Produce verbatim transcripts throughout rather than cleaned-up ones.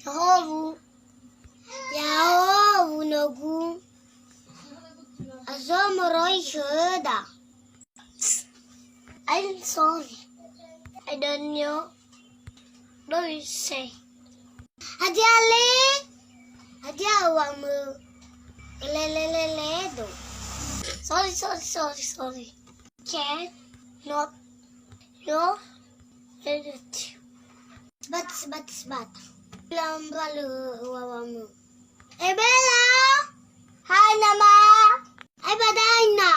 Ya'ahowu. Ya'ahowu nogu. Azo moroi khöda. I'm sorry. I don't know. Don't say. Hadia le? Hadia uamö? Leleleledo. Sorry, sorry, sorry, sorry. Can not your relative. Sebat, sebat, sebat. Lamba le uamö. E Bella. Hai, Nama. Ai ba da'e, Ina.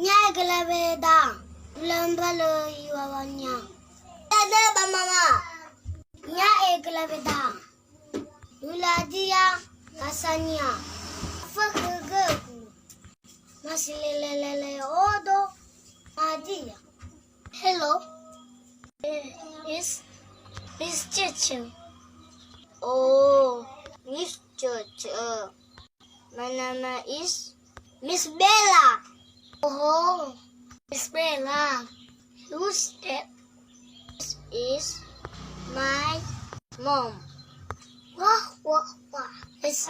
Nya e gelawe da. Lamba le iwawanya. Dada ba Mama. Nya e gelawe da. Uladia kasania. Fakegegu. Masih lelelele odo. Adia. Hello. Is Miss Cece. Oh, Miss Cece. My name is Miss Bella. Oh, Miss Bella. Who's that? This is my mom. Wah, wah, wah. It's